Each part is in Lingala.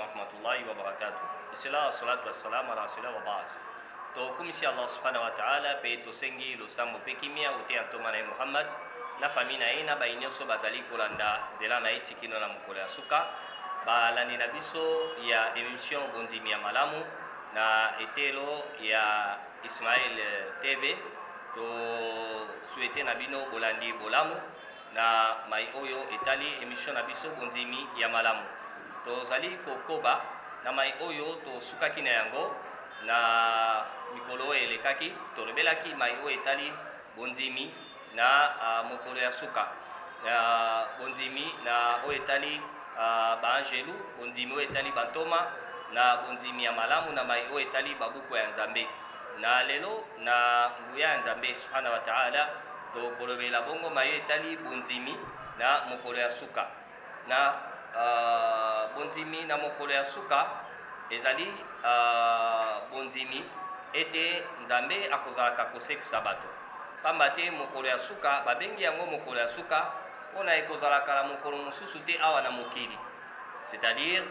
warahmatullahi wabarakatuh. Bismillah, salatu wassalam ala rasulillah wa ba'd. Tokumisi Allah subhanahu wa ta'ala mpe tosengi losambo mpe kimia ote ya ntoma na ye Muhammad na famille na ye na baye nyonso bazali kolanda nzela na ye tikino na mokolo ya suka. Balandi na biso ya emission Bondimi ya malamu na etelo ya Ismaël TV, to souhaiter na bino bolandi bolamu na mai oyo etali emission na biso Bondimi ya malamu. Tozali kokoba na mai oyo tosukaki na yango na mikolo oyo elekaki. Tolobelaki mai oyo etali bondimi na mokolo ya suka, na bondimi na oyo etali baangelu, bondimi oyo etali bantoma, na bondimi ya malamu na mai oyo etali babuku ya Nzambe. Na lelo, na nguya ya Nzambe subhanahu wa ta'ala, tokolobela bongo mai oyo etali bondimi na mokolo ya suka. Na bondimi na mokolo ya suka ezali bondimi ete Nzambe akozalaka kosekisa bato, pamba te mokolo ya suka babengi yango mokolo ya suka mpona ekozalaka na mokolo mosusu te awa na mokili, c'est-à-dire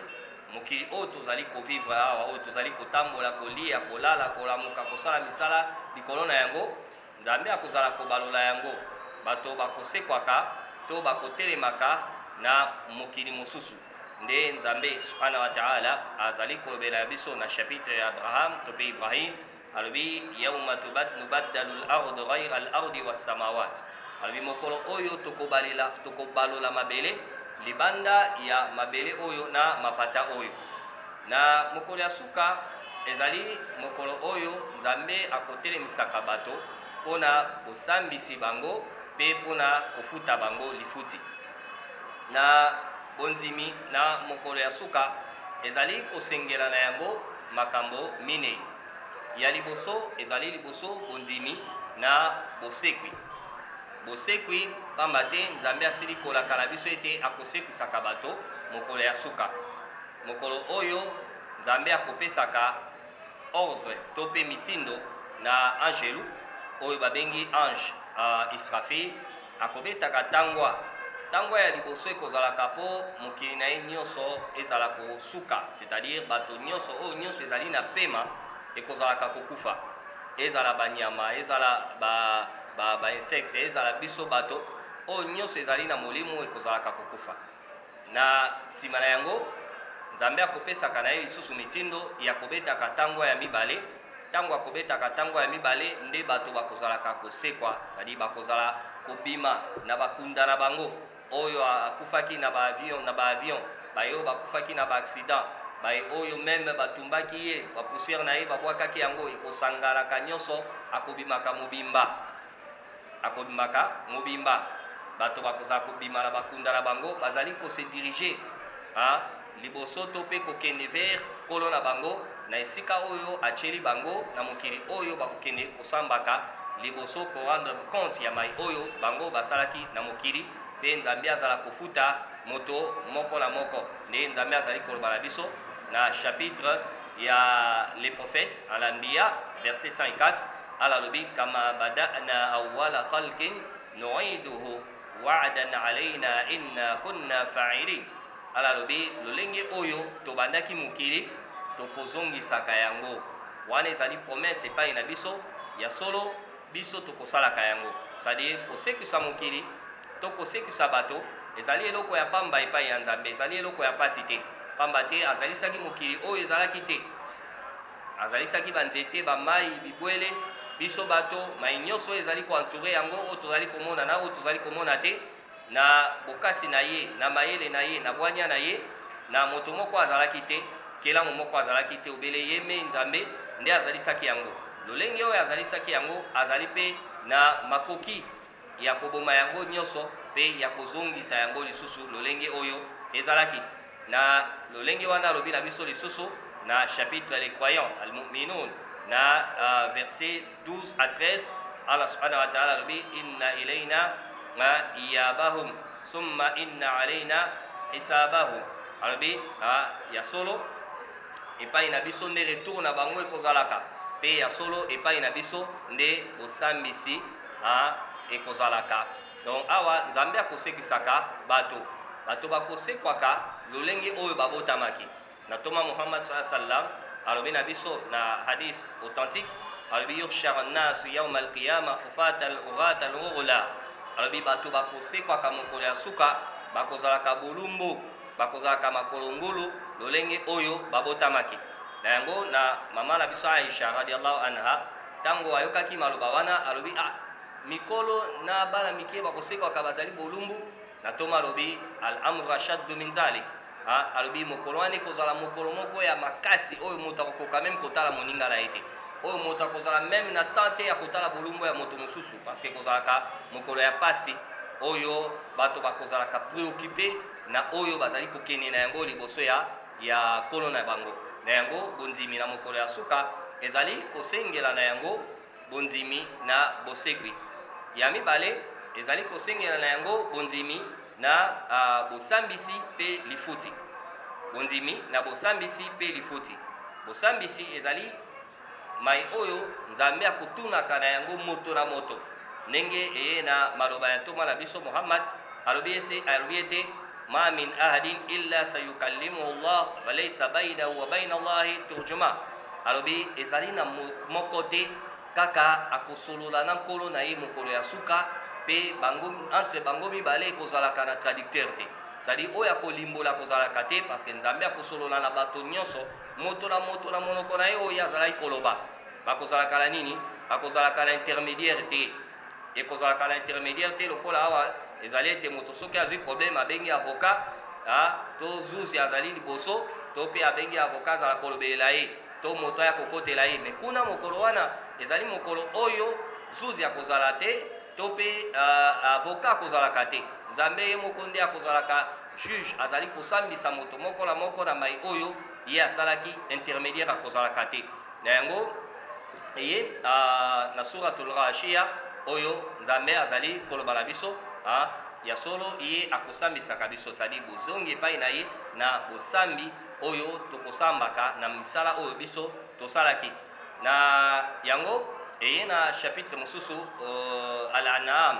mokili oyo tozali kovivre awa, oyo tozali kotambola, kolia, kolala, kolamuka, kosala misala likolo na yango. Nzambe akozala kobalola yango, bato bakosekwaka to bakotelemaka na mokili mosusu. Nde Nzambe subhanahu wa ta'ala azali kolobela biso na chapitre ya Abraham to mpe Ibrahim, alobi yauma nubaddalu al-ardu ghayra al-ardi was-samawat, alobi mokolo oyo tokobalela tokobalola mabele libanda ya mabele oyo na mapata oyo. Na mokolo ya suka ezali mokolo oyo Nzambe akotelemisaka bato mpona kosambisi bango mpe mpona kofuta bango lifuti. Na bondimi na mokolo ya suka ezali kosengela na yango makambo minei. Ya liboso ezali liboso bondimi na bosekwi. Bosekwi pamba te Nzambe asili kolaka na biso ete akosekwisaka bato mokolo ya suka. Mokolo oyo Nzambe akopesaka ordre to mpe mitindo na angelu oyo babengi ange Israfil, akobetaka tangwa. Tangwa ya liboso ekozalaka mpo mokili na ye nyonso ezala kosuka, c'est-à-dire bato nyonso oyo nyonso ezali na pema ekozalaka kokufa, ezala banyama, ezala ba ba ba insecte, ezala biso bato, oyo nyonso ezali na molimo ekozalaka kokufa. Na nsima na yango, Nzambe akopesaka na ye lisusu mitindo ya kobetaka tangwa ya mibale. Ntango akobetaka tangwa ya mibale nde bato bakozalaka kosekwa, c'est-à-dire bakozala kobima na bakunda na bango, oyo akufaki na ba avion, na ba avion, baye oyo bakufaki na ba accident, baye oyo meme batumbaki ye, ba poussière na ye babwakaki yango, ekosanganaka nyonso, akobimaka mobimba. Akobimaka mobimba. Bato bakozala kobima na bakunda na bango, bazali ko se diriger liboso to mpe kokende vers Nkolo na bango na esika oyo atieli bango na mokili oyo bakokende kosambaka liboso ko rendre compte ya mai oyo bango basalaki na mokili, mpe Nzambe azala kofuta moto moko na moko. Nde Nzambe azali koloba na biso na chapitre ya les prophètes Al-Anbiya verset 104, Allah alobi kama bada'na awwala khalqin nu'iduhu wa'dan alayna inna kunna fa'ilin. Allah alobi lolenge oyo tobandaki mokili tokozongisaka yango. Wana ezali promesse epai na biso ya solo, biso tokosalaka yango. C'est-à-dire kosekisa mokili to kosekisa bato ezali eloko ya pamba epai ya Nzambe, ezali eloko ya pasi te, pamba te azalisaki mokili oyo ezalaki te. Azalisaki banzete, bamai, bibwele, biso bato, mai nyonso oyo ezali koentoure yango, oyo tozali komona na oyo tozali komona te, na bokasi na ye, na mayele na ye, na bwanya na ye, na moto moko azalaki te, kelamu moko azalaki te, obele ye mei Nzambe nde azalisaki yango. Lolenge oyo azalisaki yango, azali mpe na makoki ya koboma yango nyonso mpe ya kozongisa yango lisusu lolenge oyo ezalaki. Na lolenge wana alobi na biso lisusu na chapitre les croyants al-mu'minun na verset 12 à 13, Allah subhanahu wa ta'ala alobi inna ilayna iyabahum summa inna alayna hisabahum. Alobi ya solo epai na biso nde retour na bango ekozalaka, mpe ya solo epai na biso nde bosambisi ekozalaka. Donc awa Nzambe akosekisaka bato, bato bakosekwaka lolenge oyo babotamaki. Na ntoma Muhammad sallallahu alaihi wasallam alobi na biso na hadith authentique, alobi yuhshar an-nasu yawm al-qiyama hufata al-urata al-ghurla, alobi bato bakosekwaka mokolo ya suka bakozalaka bolumbu, bakozalaka makolo ngulu lolenge oyo babotamaki na yango. Na mama na biso Aisha radiallahu anha, ntango ayokaki maloba wana, alobi: ah, mikolo na bana mike bakosekwaka bazali bolumbu? Na ntoma alobi: al amru ashaddu min zalik. Alobi mokolo wana ekozala mokolo moko ya makasi oyo moto akokoka même kotala moninga na ye te, oyo moto akozala même na temps te ya kotala bolumbu ya moto mosusu, parce que ekozalaka mokolo ya pasi oyo bato bakozalaka préoccupé na oyo bazali kokende na yango liboso ya nkolo na bango. Na yango, bondimi na mokolo ya suka ezali kosengela na yango bondimi na bosekwi. Ya mibale, ezali kosengela na yango bondimi na bosambisi mpe lifuti. Bondimi na bosambisi mpe lifuti. Bosambisi ezali mai oyo Nzambe akotunaka na yango moto na moto, ndenge eye na maloba ya ntoma na biso Muhammad. Alobi ese, alobi ete: ma min ahadin illa sayukallimuhu llah walaysa bainahu wa baina llahi turjuma. Alobi ezali na moko te kaka akosolola na nkolo na ye mokolo ya suka, mpe bango, entre bango mibale ekozalaka na traducteur te, c'est-à-dire oyo akolimbola akozalaka te, parce que Nzambe akosolola na bato nyonso, moto na moto na monoko na ye oyo azalaki koloba. Bakozalaka na nini? Bakozalaka na intermédiaire te, ekozalaka na intermédiaire te. Lokola awa ezali ete moto soki azwi problème, abengi avocat to zuzi azali liboso, to mpe abengi avocat azala kolobelela ye, to moto aya kokotela ye. Mais kuna, mokolo wana ezali mokolo oyo zuzi akozala te, to mpe avocat akozalaka te. Nzambe ye moko nde akozalaka juge, azali kosambisa moto moko na moko na mai oyo ye asalaki. Intermédiaire akozalaka te. Na yango, eye na Suratul Ghashia oyo Nzambe azali koloba na biso ya solo ye akosambisaka biso, c'est-à-dire bozongi epai na ye na bosambi oyo tokosambaka na misala oyo biso tosalaki. Na yango, eye na chapitre mosusu, Al-An'am,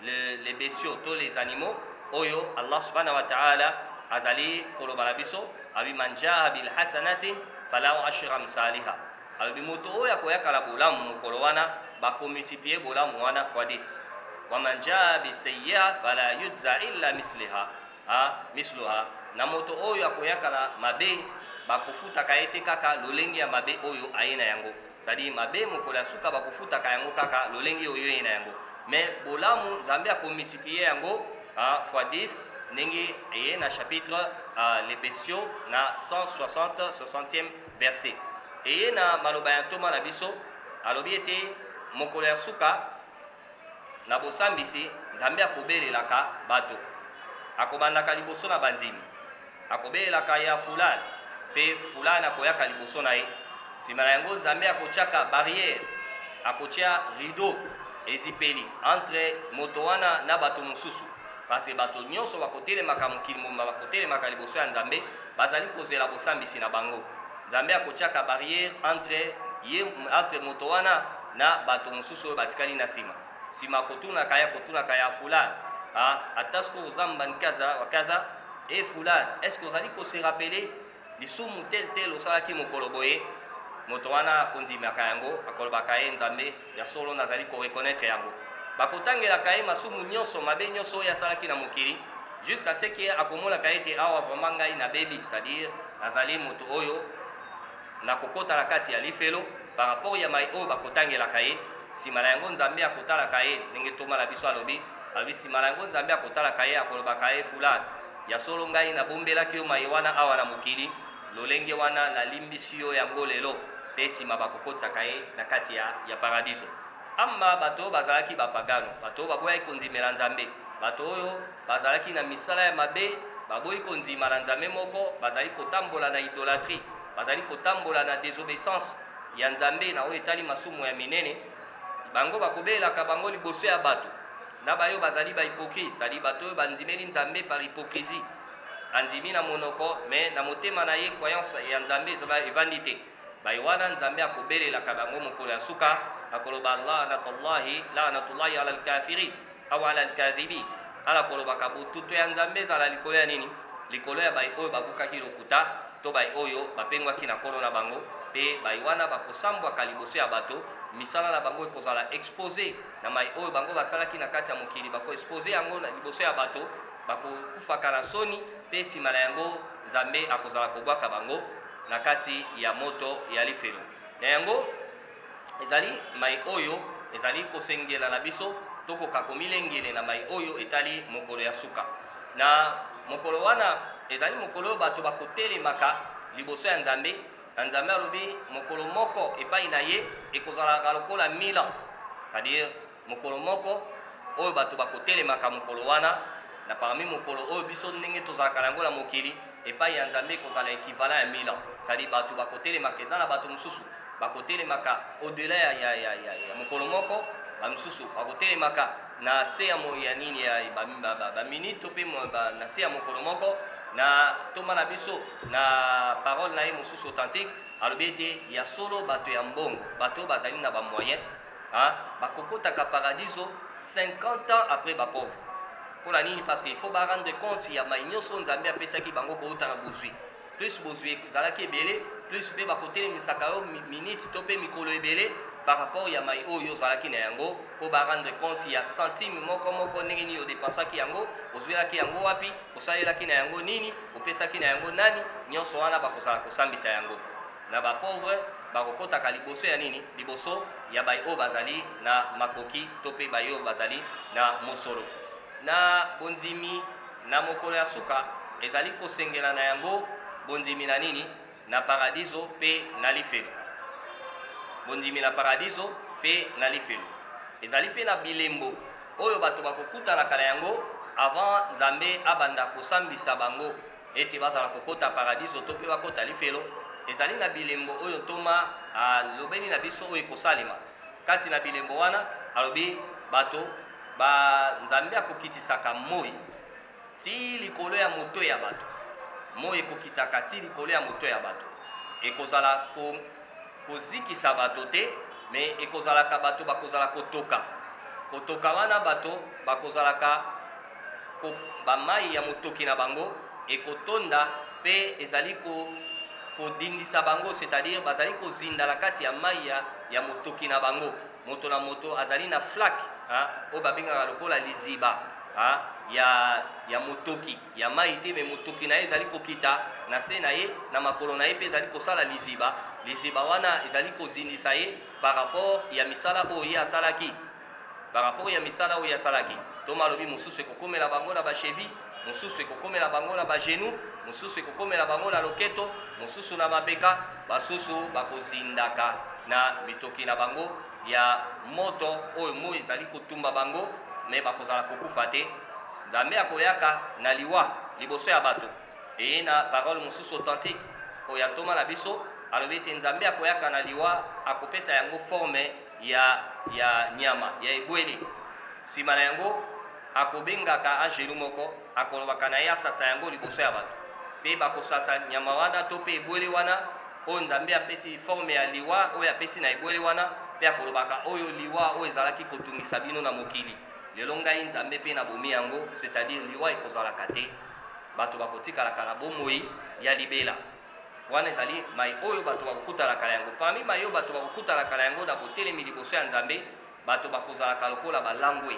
les bestiaux to les animaux, oyo Allah subhanahu wa ta'ala azali koloba na biso, abi: man jaa bil hasanati falahu ashru amsaliha. Alobi moto oyo akoyaka na bolamu mokolo wana, bakomultiplie bolamu wana fois 10. Wa man jaa bisayyi'a fala yujza illa misliha, misluha. Na moto oyo akoyaka na mabe, bakofutaka ye te kaka lolenge ya mabe oyo aye na yango, c'est-à-dire mabe mokolo ya suka bakofutaka yango kaka lolenge oyo ye na yango, mais bolamu Nzambe akomultiplie yango fois 10, ndenge eye na chapitre les bestiaux na 160 60e verset. Eye na maloba ya ntoma na biso, alobi ete mokolo ya suka na bosambisi, Nzambe akobelelaka bato, akobandaka liboso na bandimi, akobelelaka ya fulani, mpe fulani akoyaka liboso na ye. Nsima na yango, Nzambe akotiaka barrière, akotia rideau, ezipeli entre moto wana na bato mosusu, parce que bato nyonso bakotelemaka, mokili mobimba bakotelemaka liboso ya Nzambe, bazali kozela bosambisi na bango. Nzambe akotiaka barrière entre ye, entre moto wana na bato mosusu oyo batikali na nsima. Nsima akotunaka ye, akotunaka ya fulani: atazkuru zamban kaza wa kaza? E fulani, est ce que ozali kose rappeler lisumu tel tel osalaki mokolo boye? Moto wana akondimaka yango, akolobaka ye: Nzambe, ya solo nazali koreconnaître yango. Bakotangelaka ye masumu nyonso, mabe nyonso oyo asalaki na mokili, jusqu'à ce que akomonaka ete awa vraiment ngai nabebi, c'est-à-dire nazali moto oyo nakokɔta na kati ya lifelo par rapport ya mai oyo bakotangelaka ye. Nsima na yango, Nzambe akotalaka ye, ndenge ntoma na biso alobi. Alobi nsima na yango, Nzambe akotalaka ye, akolobaka ye: fulani, ya solo ngai nabombelaki yo mai wana awa na mokili, lolenge wana nalimbisi yo yango lelo. Mpe nsima bakokotisaka ye na kati ya paradiso. Amma bato oyo bazalaki bapagano, bato oyo baboyaki kondimela Nzambe, bato oyo bazalaki na misala ya mabe, baboyi kondima na Nzambe moko, bazali kotambola na idolâtrie, bazali kotambola na désobéissance ya Nzambe na oyo etali masumu ya minene, bango bakobelaka bango liboso ya bato na bayo bazali bahypocrite, c'est-à-dire bato oyo bandimeli Nzambe par hypocrisie, andimi na monoko, mais na motema na ye croyance ya Nzambe evandi te. Baye wana, Nzambe akobelelaka bango mokolo ya suka, akoloba: lanatullahi, lanatullahi ala alkafirin aw ala alkazibi. Ala kolobaka botuto ya Nzambe ezala likolo ya nini? Likolo ya baye oyo babukaki lokuta. to bai oyo bapengwaki na Nkolo na bango, mpe bai wana bakosambwaka liboso ya bato, misala na bango ekozala expose na mai oyo bango basalaki na kati ya mokili, bako expose yango na liboso ya bato, bakokufaka na soni, mpe nsima na yango Nzambe akozala kobwaka bango na kati ya moto ya lifelo. Na yango ezali mai oyo ezali kosengela na biso tokoka komilengele na mai oyo etali mokolo ya suka. Na mokolo wana ezali mokolo oyo bato bakotelemaka liboso ya Nzambe, na Nzambe alobi mokolo moko epai na ye ekozalaka lokola 1000 ans, c'est-à-dire mokolo moko oyo bato bakotelemaka mokolo wana na parmi mokolo oyo biso ndenge tozalaka na yango na mokili, epai ya Nzambe ekozala equivalent ya 1000 ans, c'est-à-dire bato bakotelemaka, eza na bato mosusu bakotelemaka au-delà ya mokolo moko, bamosusu bakotelemaka na se ya nini ya baminute to mpe na se ya mokolo moko. Na ntoma na biso na parole na ye mosusu authentique alobi ete ya solo bato ya mbongo, bato oyo bazali na bamoyen, bakokotaka paradiso 50 ans après bapauvre. Mpona nini? Parce que il faut barendre compte ya mai nyonso Nzambe apesaki bango kouta na bozwi. Plus bozwi ezalaki ebele, plus mpe bakotelemisaka yo minute to mpe mikolo ebele par rapport ya mai oyo ozalaki na yango, mpo barendre compte ya centime moko moko, ndenge nini odépensaki yango, ozwelaki yango wapi, osalelaki na yango nini, opesaki na yango nani. Nyonso wana bakozala kosambisa yango. Na bapauvre bakokɔtaka liboso ya nini? Liboso ya bai oyo bazali na makoki to mpe bai oyo bazali na mosolo. Na bondimi na mokolo ya suka ezali kosengela na yango bondimi na nini? Na paradiso mpe na lifelo. Bondimi na paradiso mpe na lifelo ezali mpe na bilembo oyo bato bakokutanaka na yango avant Nzambe abanda kosambisa bango ete bazala kokota paradiso to mpe bakota lifelo. Ezali na bilembo oyo ntoma alobeli na biso oyo ekosalema. Kati na bilembo wana alobi bato ba Nzambe akokitisaka moi ti likolo ya moto ya bato. Moi ekokitaka ti likolo ya moto ya bato, ekozala kozikisa bato te, me ekozalaka bato bakozala kotoka. Kotoka wana, bato bakozalaka bamai ya motoki na bango ekotonda mpe ezali kodindisa bango, c'est-à-dire bazali kozinda na kati ya mai ya motoki na bango. Moto na moto azali na flaque oyo babengaka lokola liziba ya motoki ya mai te, me motoki na ye ezali kokita na se na ye, na makolo na ye, mpe ezali kosala liziba. Liziba wana ezali kozindisa ye par rapport ya misala oyo ye asalaki, par rapport ya misala oyo asalaki. To malobi mosusu, ekokomela bango na bacheville, mosusu ekokomela bango na bagenou, mosusu ekokomela bango na loketo, mosusu na mapeka, basusu bakozindaka na mitoki na bango ya moto oyo moi ezali kotumba bango, me bakozala kokufa te. Nzambe akoyaka na liwa liboso ya bato. Eye na parole mosusu authentique oyo atoma na biso, alobi ete Nzambe akoyaka na liwa, akopesa yango forme ya nyama ya ebwele. Nsima na yango akobengaka angelu moko, akolobaka na ye asasa yango liboso ya bato, mpe bakosasa nyama wana to mpe ebwele wana oyo Nzambe apesi forme ya liwa, oyo apesi na ebwele wana, mpe akolobaka: "Oyo liwa oyo ezalaki kotungisa bino na mokili, lelo ngai Nzambe mpe nabomi yango." C'est-à-dire liwa ekozalaka te, bato bakotikalaka na bomoi ya libela. Wana ezali mai oyo bato bakokutanaka na yango. Parmi mai oyo bato bakokutanaka na yango na botelemi liboso ya Nzambe, bato bakozalaka lokola balangwe,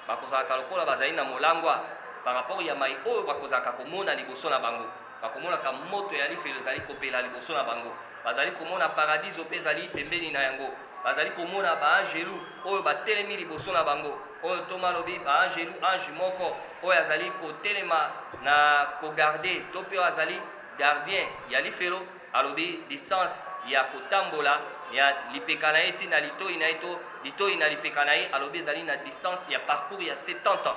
bakozalaka lokola bazali na molangwa par rapport ya mai oyo bakozalaka komona liboso na bango. Bakomonaka moto ya lifelo ezali kopela liboso na bango, bazali komona paradiso mpe ezali pembeni na yango, bazali komona baangelu oyo batelemi liboso na bango, oyo ntoma alobi baangelu, ange moko oyo azali kotelema na kogarde to mpe oyo azali gardien ya lifelo, alobi distance ya kotambola ya lipeka na ye ti na litoi na ye to litoi na lipeka na ye, alobi ezali na distance ya parcours ya 70 ans,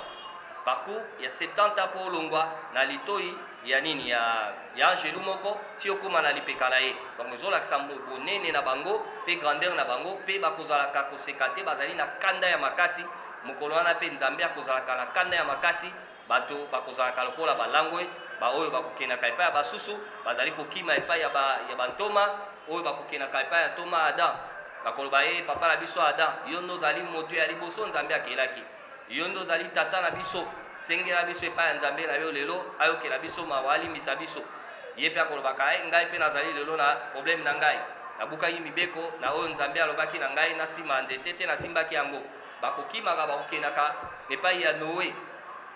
parcours ya 70 ans mpo olongwa na litoi ya nini ya angelu moko ti okóma na lipeka na ye. Donc ezolakisa bonene na bango mpe grandeur na bango. Mpe bakozalaka koseka te, bazali na kanda ya makasi mokolo wana, mpe Nzambe akozalaka na kanda ya makasi. Bato bakozalaka lokola balangwe, baoyo bakokendaka epai ya basusu bazali kokima epai ya bantoma, oyo bakokendaka epai ya ntoma Adam, bakoloba ye: "Papa na biso Adam, yo nde ozali moto ya liboso Nzambe akelaki, yo nde ozali tata na biso, sengela biso epai ya Nzambe na yo lelo ayokela biso mawa, alimbisa biso." Ye mpe akolobaka, e ngai mpe nazali lelo na problème na ngai, nabukaki mibeko na oyo Nzambe alobaki na ngai nasimba nzete te, nasimbaki yango. Bakokimaka, bakokendaka epai ya Noe.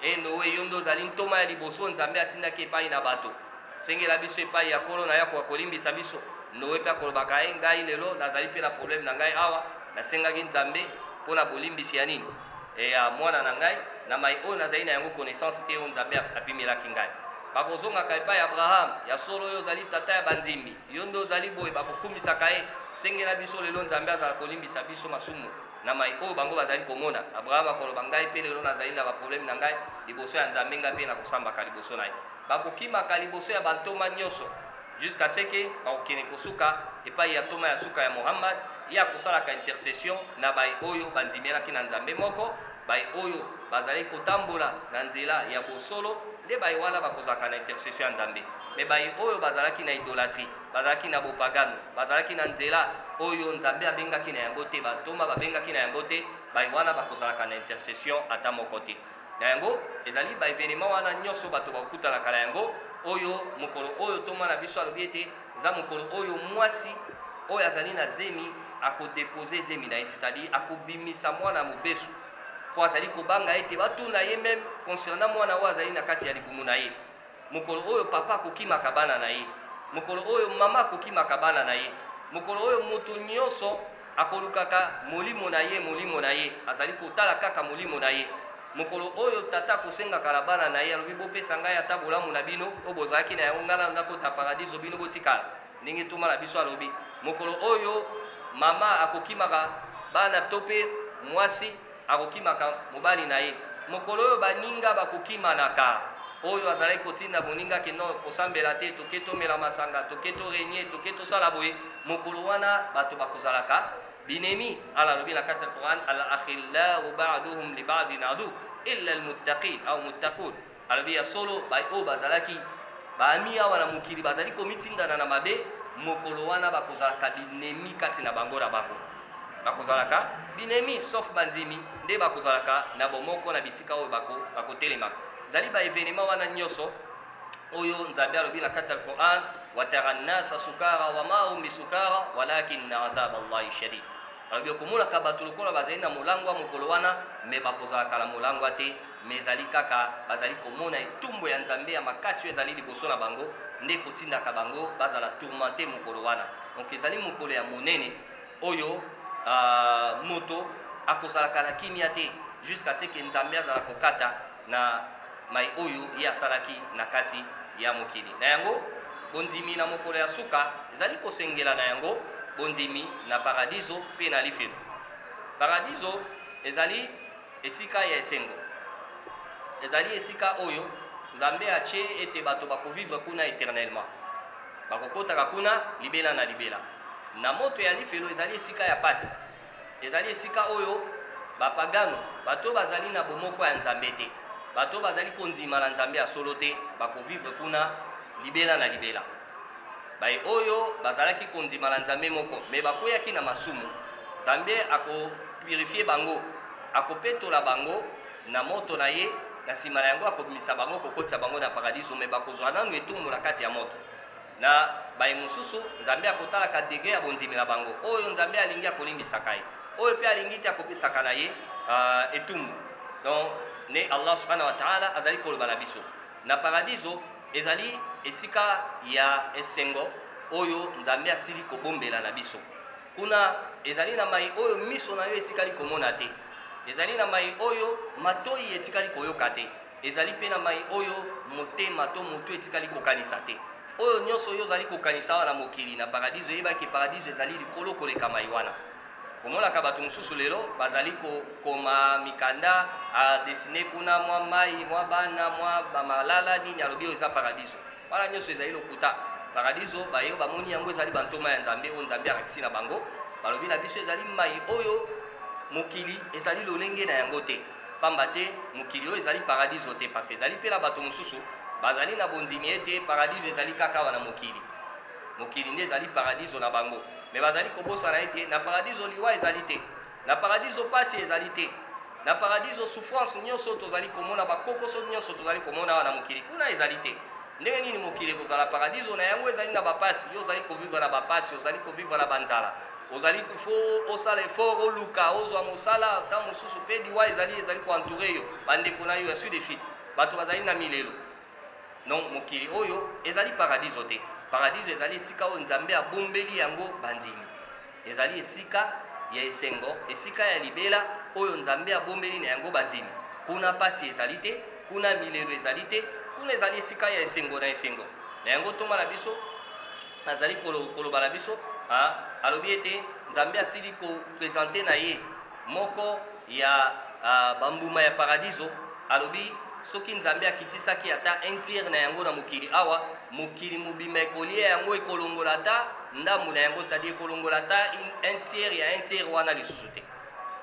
E Noe, yo nde ozali ntoma ya liboso Nzambe atindaki epai na bato, sengela biso epai ya Nkolo na yo akoka kolimbisa biso. Noe mpe akolobaka, e ngai lelo nazali mpe na problème na ngai awa, nasengaki Nzambe mpo na bolimbisi ya nini e ya mwana na ngai na mai oyo nazali na yango connaissance te, oyo Nzambe apimelaki ngai. Bakozongaka epai ya Abraham, ya solo oyo ozali tata ya bandimi, yo nde ozali boye, bakokumisaka ye, sengela biso lelo Nzambe azala kolimbisa biso masumu na mai oyo bango bazali komona. Abraham akoloba, ngai mpe lelo nazali na baproblème na ngai liboso ya Nzambe, ngai mpe nakosambaka liboso na ye. Bakokimaka liboso ya bantoma nyonso jusqu'à ce que bakokende kosuka epai ya ntoma ya suka ya Muhammad. Ye akosalaka intercession na baye oyo bandimelaki na Nzambe moko, baye oyo bazali kotambola na nzela ya bosolo, nde baye wana bakozalaka na intercession ya Nzambe. Mais baye oyo bazalaki na idolatrie, bazalaki na bopagano, bazalaki na nzela oyo Nzambe abengaki na yango te, bantoma babengaki na yango te, baye wana bakozalaka na intercession ata moko te. Na yango ezali baévénement wana nyonso bato bakokutanaka na yango, oyo mokolo oyo ntoma na biso alobi ete eza mokolo oyo mwasi oyo azali na zemi akodéposer zemi na ye, c'est-à-dire akobimisa mwana mobesu, mpo azali kobanga ete batuna ye même concernant mwana oyo azali na kati ya libumu na ye. Mokolo oyo papa akokimaka bana na ye, mokolo oyo mama akokimaka bana na ye, mokolo oyo moto nyonso akolukaka molimo na ye, molimo na ye, azali kotala kaka molimo na ye. Mokolo oyo tata akosengaka na bana na ye, alobi, bopesa ngai ata bolamu na bino oyo bozalaki na yango, ngai nano nakota paradiso, bino botikala, ndenge ntoma na biso alobi. Mokolo oyo mama akokimaka bana to mpe mwasi akokimaka mobali na ye. Mokolo oyo baninga bakokimanaka, oyo azalaki kotinda moninga ke no kosambela te, toke tomela masanga, toke torégner, toke tosala boye, mokolo wana bato bakozalaka binemi. Ala alobi na kati ya Quran, al akhillau ba'duhum li ba'din adu illa al muttaqin au muttaqun. Alobi ya solo, oyo bazalaki baami awa na mokili bazali komitindana na mabe, mokolo wana bakozalaka binemi kati na bango na bango, bakozalaka binemi, sauf bandimi nde bakozalaka na bomoko na bisika oyo bakotelemaka. Ezali baévénement wana nyonso oyo Nzambe alobi na kati ya Quran, watara nnasa sukara wa ma hum bisukara walakinna adhab Allahi shadid. Alobi okomonaka bato lokola bazali na molangwa mokolo wana, mais bakozalaka na molangwa te, mais ezali kaka bazali komona etumbu ya Nzambe ya makasi oyo ezali liboso na bango, nde kotindaka bango bazala tourmenté mokolo wana. Donc ezali mokolo ya monene oyo moto akozalaka na kimia te jusqu'à ce que Nzambe azala kokata na mai oyo ye asalaki na kati ya mokili. Na yango bondimi na mokolo ya suka ezali kosengela na yango bondimi na paradiso mpe na lifelo. Paradiso ezali esika ya esengo, ezali esika oyo Nzambe atie ete bato bakovivre kuna éternellement, bakokotaka kuna libela na libela. Na moto ya lifelo ezali esika ya pasi, ezali esika oyo bapagano, bato bazali na bomoko ya Nzambe te, bato bazali kondima na Nzambe ya solo te, bakovivre kuna libela na libela. Baye oyo bazalaki kondima na Nzambe moko mais bakweyaki na masumu, Nzambe akopurifier bango, akopetola bango na moto na ye. Na nsima na yango akobimisa bango, kokotisa bango na paradiso, mais bakozwa nanu etumbu na kati ya moto. Na baye mosusu, Nzambe akotalaka degré ya bondimi na bango. Oyo Nzambe alingi akolimbisaka ye, oyo mpe alingi te akopesaka na ye etumbu. Donc nde Allah subhanahu wa taala azali koloba na biso na paradiso ezali esika ya esengo oyo Nzambe asili kobombela na biso. Kuna ezali na mai oyo miso na yo etikali komona te, ezali na mai oyo matoi etikali koyoka te, ezali mpe na mai oyo motema to motu etikali kokanisa te. Oyo nyonso oyo ozali kokanisa awa na mokili, na paradiso, eyebaki paradiso ezali likolo koleka mai wana. Komonaka bato mosusu lelo bazali kokoma mikanda, adessiner kuna mwa mai, mwa bana, mwa bamalala nini, alobi oyo eza paradiso. Wana nyonso ezali lokuta. Paradiso baye bamoni yango ezali bantoma ya Nzambe oyo Nzambe alakisi na bango. Balobi na biso ezali mai oyo mokili ezali lolenge na yango te, pamba te mokili oyo ezali paradiso te, parce que ezali mpe na bato mosusu bazali na bondimi ete paradiso ezali kaka awa na mokili, mokili nde ezali paradiso na bango. Mais bazali kobosana ete na paradiso liwa ezali te, na paradiso pasi ezali te, na paradiso souffrance nyonso tozali komona, bakokoso nyonso tozali komona awa na mokili, kuna ezali te. Ndenge nini mokili ekozala paradiso na yango ezali na bapasi? Yo ozali kovivre na bapasi, ozali kovivre na banzala, ozali fo osala effort, oluka ozwa mosala, ntango mosusu mpe liwa ezali koentoure yo, bandeko na yo, ainsi de suite. Bato bazali na milelo. Donc mokili oyo ezali paradiso te. Paradiso ezali esika oyo Nzambe abombeli yango bandimi. Ezali esika ya esengo, esika ya libela oyo Nzambe abombeli na yango bandimi. Kuna pasi ezali te, kuna milelo ezali te, kuna ezali esika ya esengo na esengo. Na yango ntoma na biso azali koloba na biso, alobi ete Nzambe asili kopresente na ye moko ya bambuma ya paradiso. Alobi soki Nzambe akitisaki ata un tiers na yango na mokili awa, mokili mobimba ekolia yango, ekolongola ata ndambo na yango, c'est-à-dire ekolongola ata un tiers ya un tiers wana lisusu te.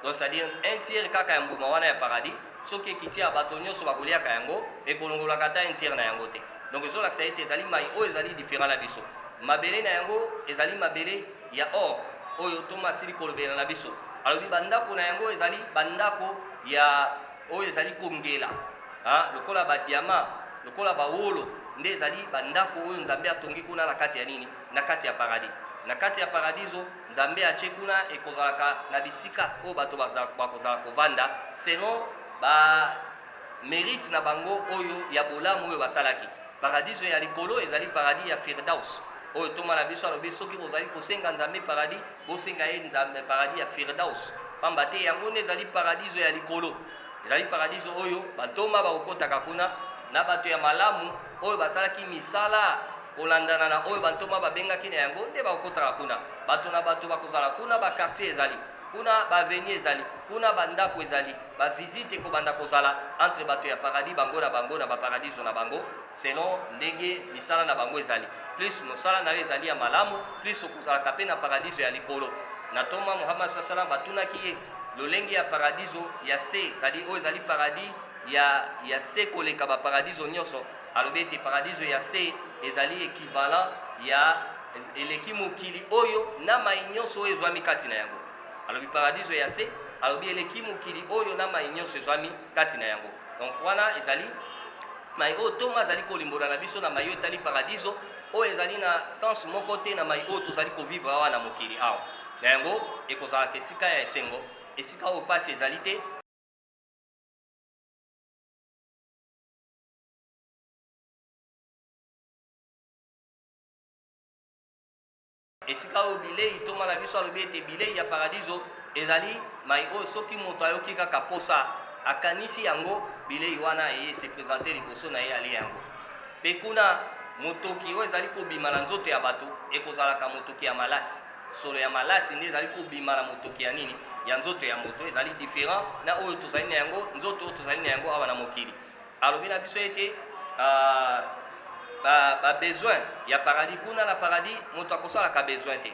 Donc c'est-à-dire un tiers kaka ya mbuma wana ya paradis, soki ekiti ya bato nyonso bakoliaka yango, ekolongolaka ata un tiers na yango te. Donc ezolakisa ete ezali mai oyo ezali différent na biso. Mabele na yango ezali mabele ya or oyo Toma asili kolobela na biso. Alobi bandako na yango ezali bandako ya oyo ezali kongela, lokola ba diamant, lokola ba wolo, nde ezali bandako oyo Nzambe atongi kuna na kati ya nini? Na kati ya paradis. Na kati ya paradiso Nzambe atie kuna ekozalaka na bisika oyo bato bakozala kovanda selon ba mérite na bango oyo ya bolamu oyo basalaki. Paradiso ya likolo ezali paradis ya Firdaus oyo ntoma na biso alobi soki bozali kosenga Nzambe paradis, bosenga ye Nzambe paradis ya Firdaus, pamba te yango nde ezali paradiso ya likolo. Ezali paradiso oyo bantoma bakokotaka kuna na bato ya malamu oyo basalaki misala kolandana na oyo bantoma babengaki na yango, nde bakokotaka kuna. Bato na bato bakozala kuna, bakartier ezali kuna, baavenue ezali kuna, bandako ezali, bavisite ekobanda kozala entre bato ya paradis bango na bango na baparadiso na bango selon ndenge misala na bango ezali. Plus mosala na yo ezali ya malamu, plus okozalaka mpe na paradiso ya likolo. Na ntoma Muhammad sallallahu alaihi wasallam batunaki ye lolenge ya paradiso ya se, c'est-à-dire oyo ezali paradis ya se koleka baparadiso nyonso. Alobi ete paradiso ya se ezali équivalent ya eleki mokili oyo na mai nyonso oyo ezwami kati na yango. Alobi paradiso ya se, alobi eleki mokili oyo na mai nyonso ezwami kati na yango. Donc wana ezali mai oyo Toma azali kolimbola na biso na mai oyo etali paradiso, oyo ezali na sens moko te na mai oyo tozali kovivre awa na mokili awa. Na yango ekozalaka esika ya esengo, esika oyo pasi ezali te, esika oyo bilei. Toma na biso alobi ete bilei ya paradiso ezali mai oyo soki moto ayoki kaka posa, akanisi yango, bilei wana eye se présente liboso na ye, alia yango. Mpe kuna motoki oyo ezali kobima na nzoto ya bato ekozalaka motoki ya malasi, solo ya malasi nde ezali kobima na motoki ya nini ya nzoto ya moto, ezali différent na oyo tozali na yango, nzoto oyo tozali na yango awa na mokili. Alobi na biso ete ba besoin ya paradis, kuna na paradis moto akosalaka besoin te,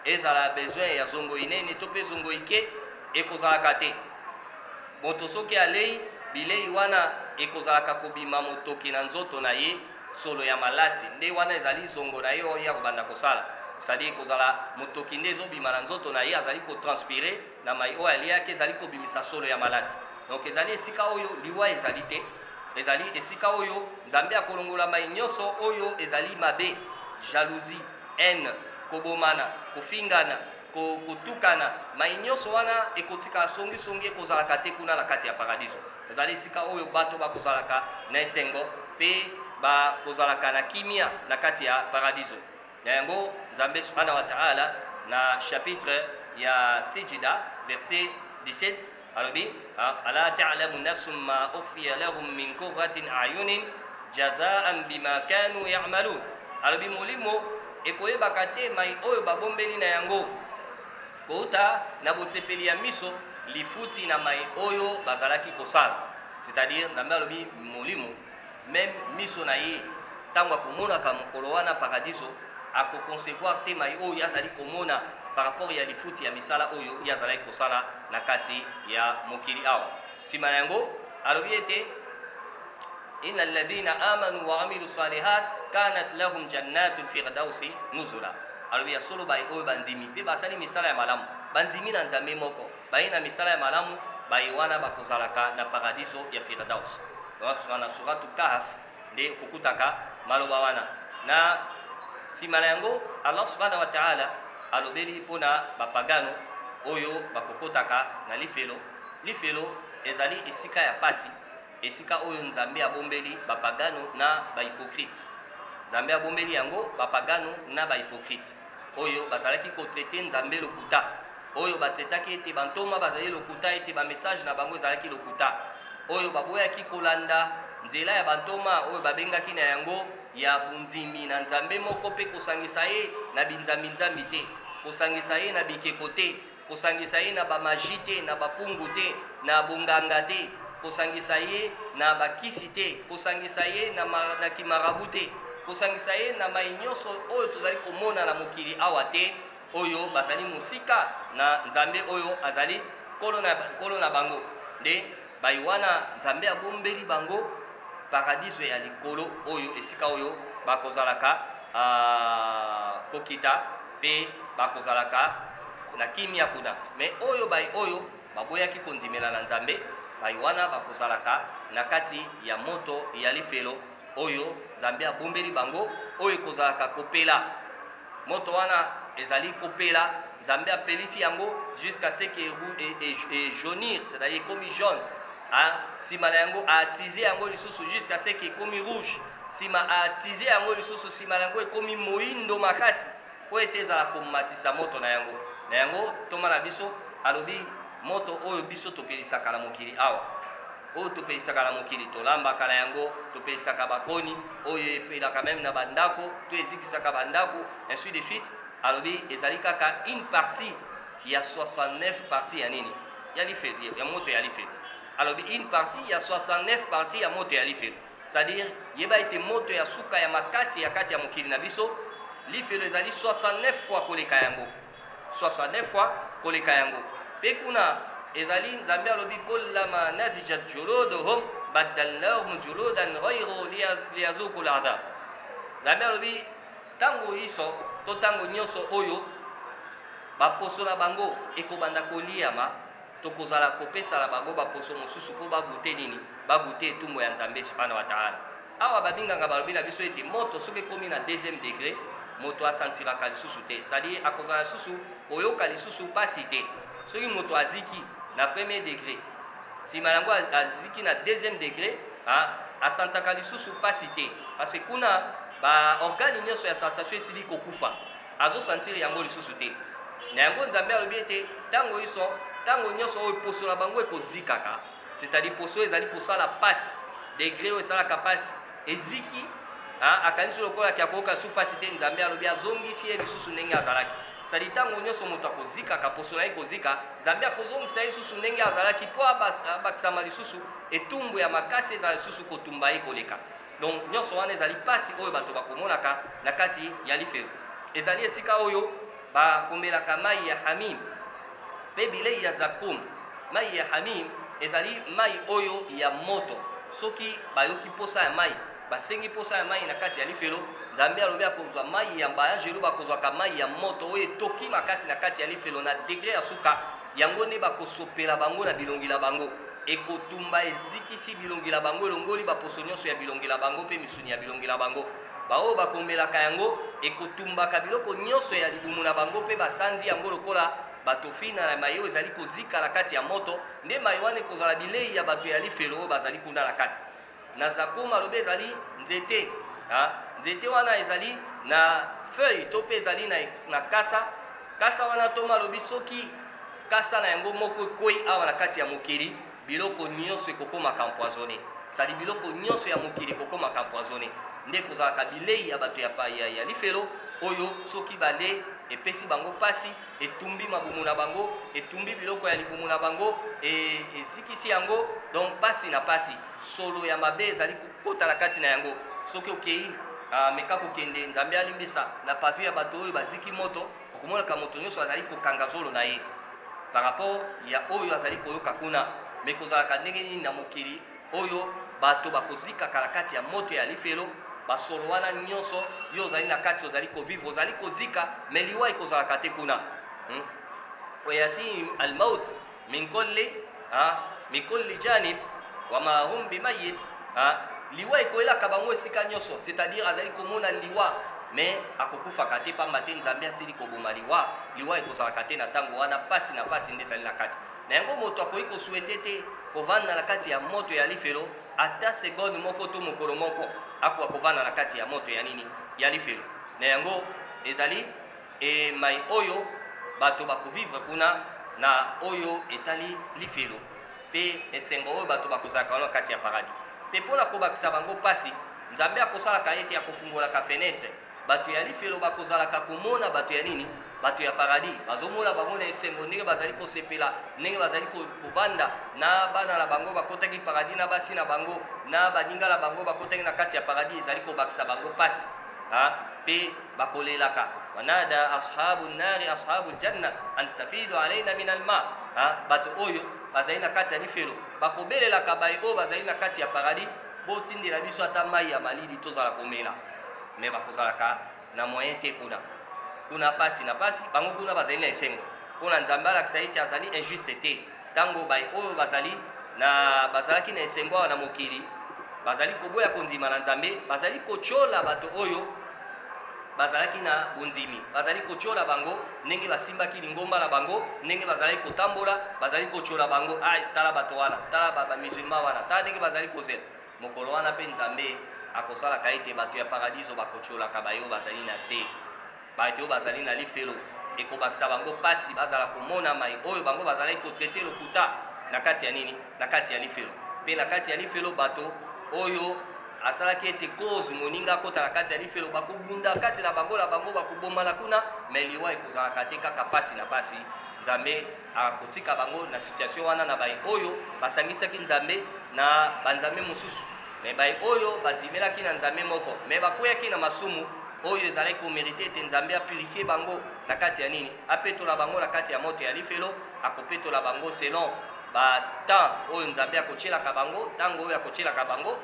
ezala besoin ya zongo inene to mpe zongo ike ekozalaka te. Moto soki alei bilei wana, ekozalaka kobima motoki na nzoto na ye, solo ya malasi nde wana ezali zongo na ye oyo ya kobanda kosala, c'est-à-dire ekozala motoki nde ezobima na nzoto na ye, azali kotranspire na mai oyo aliaki, ezali kobimisa solo ya malasi. Donc ezali esika oyo liwa ezali te, ezali esika oyo Nzambe akolongola mai nyonso oyo ezali mabe, jalousie, haine, kobomana, kofingana, kotukana, mai nyonso wana ekotikala, songisongi ekozalaka te kuna na kati ya paradiso. Ezali esika oyo bato bakozalaka na esengo mpe bakozalaka na kimia na kati ya paradiso. Na yango Nzambe subhanahu wa ta'ala na chapitre ya Sijida verset 17 alobi: ala ta'lamu nafsun ma ukhfiya lahum min qurratin a'yunin jazaan bima kanu ya'malun. Alobi molimo ekoyebaka te mai oyo babombeli na yango kouta na bosepeli ya miso, lifuti na mai oyo bazalaki kosala. C'est-à-dire Nzambe alobi molimo, même miso na ye, ntango akomonaka mokolo wana paradiso, akoconcevoir te mai oyo azali komona par rapport ya lifuti ya misala oyo ye azalaki kosala na kati ya mokili awa. Nsima na yango alobi ete inna allazina amanu wa amilu salihat kanat lahum jannatul firdausi nuzula. Alobi ya solo baye oyo bandimi mpe basali misala ya malamu, bandimi na Nzambe moko, baye na misala ya malamu, baye wana bakozalaka na paradiso ya Firdaus. Na suratu Kahf. Nde okokutaka maloba wana. Na nsima na yango, Allah subhanahu wa ta'ala alobeli mpo na bapagano oyo bakokotaka na lifelo. Lifelo ezali esika ya pasi, esika oyo Nzambe abombeli bapagano na bahypocrite. Nzambe abombeli yango bapagano na bahypocrite oyo bazalaki kotraite Nzambe lokuta, oyo batraitaki ete bantoma bazali lokuta, ete bamessage na bango ezalaki lokuta, oyo baboyaki kolanda nzela ya bantoma oyo babengaki na yango ya bondimi na Nzambe moko mpe kosangisa ye na binzambi-nzambi te, kosangisa ye na bikeko te, kosangisa ye na bamaji te, na bapungu te, na bonganga te, kosangisa ye na bakisi te, kosangisa ye na, ma, na kimarabu te, kosangisa ye na mai nyonso oyo tozali komona na mokili awa te, oyo bazali mosika na Nzambe oyo azali Nkolo na, Nkolo na bango. Nde bai wana Nzambe abombeli bango paradiso ya likolo, oyo esika oyo bakozalaka uh, kokita mpe bakozalaka na kimia kuna. Me oyo bai oyo baboyaki kondimela na Nzambe, bai wana bakozalaka na kati ya moto ya lifelo oyo Nzambe abombeli bango, oyo ekozalaka kopela. Moto wana ezali kopela, Nzambe apelisi yango jusqu'à ce que e jaunir, c'est-à-dire ekomi jaune. Nsima na yango aatize yango lisusu jusqu'à ce que ekomi rouge. Nsima aatize yango lisusu, nsima na yango ekomi moindo makasi mpo ete ezala komatisa moto na yango. Na yango ntoma na biso alobi moto oyo biso topelisaka na mokili awa, oyo topelisaka na mokili, tolambaka na yango, topelisaka bakoni oyo epelaka meme na bandako to ezikisaka bandako, ainsi de suite. Alobi ezali kaka une partie ya 69 partie ya nini, ya lifelo, ya moto ya lifelo. Alobi une partie ya 69 partie ya moto ya lifelo, c'est-à-dire yeba ete moto ya suka ya makasi ya kati ya mokili na biso, lifelo ezali 69 fois koleka yango, 69 fois koleka yango. Mpe kuna ezali Nzambe alobi kullama nazijat juluduhum baddalnahum juludan ghayru liyazuku ladhab. Nzambe alobi ntango iso to ntango nyonso oyo baposo na bango ekobanda koliama, tokozala kopesa na bango baposo mosusu mpo bagute nini? Bagute etumbu ya Nzambe subhanahu wa ta'ala. Awa babinganga balobi na biso ete moto soki ekomi na deuxième degré, moto asentiraka lisusu te, c'est-à-dire akozala lisusu koyoka lisusu mpasi te. Soki moto aziki na premier degré, nsima yango aziki na deuxième degré, asantaka lisusu mpasi te, parce que kuna baorgane nyonso ya sensation esili kokufa, azosentir yango lisusu te. Na yango Nzambe alobi ete ntango iso, ntango nyonso oyo poso na bango ekozikaka, c'est-à-dire poso ezali kosala pasi, degré oyo esalaka pasi eziki, akanisi lokola ke akoyoka su pasi te, Nzambe alobi azongisi ye lisusu ndenge azalaki. C'est-à-dire ntango nyonso moto akozikaka, poso na ye kozika, Nzambe akozongisa ye lisusu ndenge azalaki mpo abakisama lisusu etumbu ya makasi, ezala lisusu kotumba ye koleka. Donc nyonso wana ezali pasi oyo bato bakomonaka na kati ya lifelo. Ezali esika oyo bakomelaka mai ya hamim mpe bilei ya zakum. Mai ya hamim ezali mai oyo ya moto. Soki bayoki posa ya mai, basengi posa ya mai na kati ya lifelo, Nzambe alobi akozwa mai ya baangelu, bakozwaka mai ya moto oyo etoki makasi na kati ya lifelo na degre ya suka. Yango nde bakosopela bango na bilongi na bango, ekotumba, ezikisi bilongi na bango, elongoli baposo nyonso ya bilongi na bango mpe misuni ya bilongi na bango. Baoyo bakomelaka yango, ekotumbaka biloko nyonso ya libumu na bango mpe basanzi yango lokola batofina na mai oyo ezali kozika na kati ya moto. Nde mai wana ekozala bilei ya bato ya lifelo oyo bazali kuna na kati. Na zakum alobi ezali nzete, ha? Nzete wana ezali na feuille to mpe ezali na, na kasa. Kasa wana toma alobi soki kasa na yango moko ekwei awa na kati ya mokili, biloko nyonso ekokomaka empoisonne, sadi biloko nyonso ya mokili ekokomaka empoisonne. Nde ekozalaka bilei ya bato ya, ya, ya lifelo oyo soki bale epesi bango mpasi, etumbi mabumu na bango, etumbi biloko ya libumu na bango, e, ezikisi yango. Donc pasi na pasi, solo ya mabe ezali kokota na kati na yango. Soki okei, meka kokende, Nzambe alimbisa, na pavi ya bato oyo baziki moto, okomonaka moto nyonso azali kokanga zolo na ye par rapport ya oyo azali koyoka kuna. Me kozalaka ndenge nini na mokili oyo bato bakozikaka na kati ya moto ya lifelo, basolo wana nyonso, yo ozali na kati, ozali kovivre, ozali kozika, me liwa ekozalaka te kuna, Wayatihim almaut min kulli, min kulli janib wama hum bimayit Hein? Liwa ekoyelaka bango esika nyonso, c'est-à-dire azali komona liwa mais akokufaka te, pamba te Nzambe asili koboma liwa. Liwa ekozalaka te na ntango wana, pasi na pasi nde ezali na kati na yango. Moto akoki kosouhaiter te kovanda na kati ya moto ya lifelo ata seconde moko to mokolo moko, akoka kovanda na kati ya moto ya nini? Ya lifelo. Na yango ezali emai oyo bato bakovivre kuna na oyo etali lifelo, mpe esengo oyo bato bakozalaka wana kati ya paradis. Mpe mpo na kobakisa bango mpasi, Nzambe akosalaka ete akofungolaka fenêtre, bato ya lifelo bakozalaka komona bato ya nini? Bato ya paradis. Bazomona bango na esengo, ndenge bazali kosepela, ndenge bazali kovanda na bana na bango bakotaki paradis, na basi na bango, na baninga na bango bakotaki na kati ya paradis. Ezali kobakisa bango mpasi mpe bakolelaka: wanada ashabu nari ashabu ljanna an tafidu alaina min alma. Bato oyo bazali na kati ya lifelo bakobelelaka baye oyo bazali na kati ya paradis: botindela biso ata mai ya malili tozala komela. Mais bakozalaka na moyen te kuna. Kuna pasi na pasi, bango kuna bazali na esengo. Mpona Nzambe alakisa ete azali injuste te, ntango baye oyo bazali na bazalaki na esengo awa na mokili bazali koboya kondima na Nzambe, bazali kotyola bato oyo bazalaki na bondimi, bazali kotyola bango ndenge basimbaki lingomba na bango, ndenge bazalaki kotambola, bazali kotyola bango: ai, tala bato wana, tala bamusulman wana, tala ndenge bazali kozela. Mokolo wana mpe Nzambe akosalaka ete bato ya paradiso bakotyolaka baye oyo bazali na se, bato oyo bazali na lifelo. Ekobakisa bango mpasi, bazala komona mai oyo bango bazalaki kotraiter lokuta na kati ya nini? Na kati ya lifelo. Mpe na kati ya lifelo, bato oyo asalaki ete cause moninga akota na kati ya lifelo bakobunda kati na bango na bango, bakobomana kuna, mais liwa ekozalaka te, kaka pasi na pasi. Nzambe akotika bango na situation wana, na baye oyo basangisaki Nzambe na banzambe mosusu. Mais baye oyo bandimelaki na Nzambe moko, mais bakweyaki na masumu oyo ezalaki komériter ete Nzambe apurifier bango na kati ya nini? Apetola bango na kati ya moto ya lifelo. Akopetola bango selon batemps oyo Nzambe akotielaka bango, ntango oyo akotielaka bango,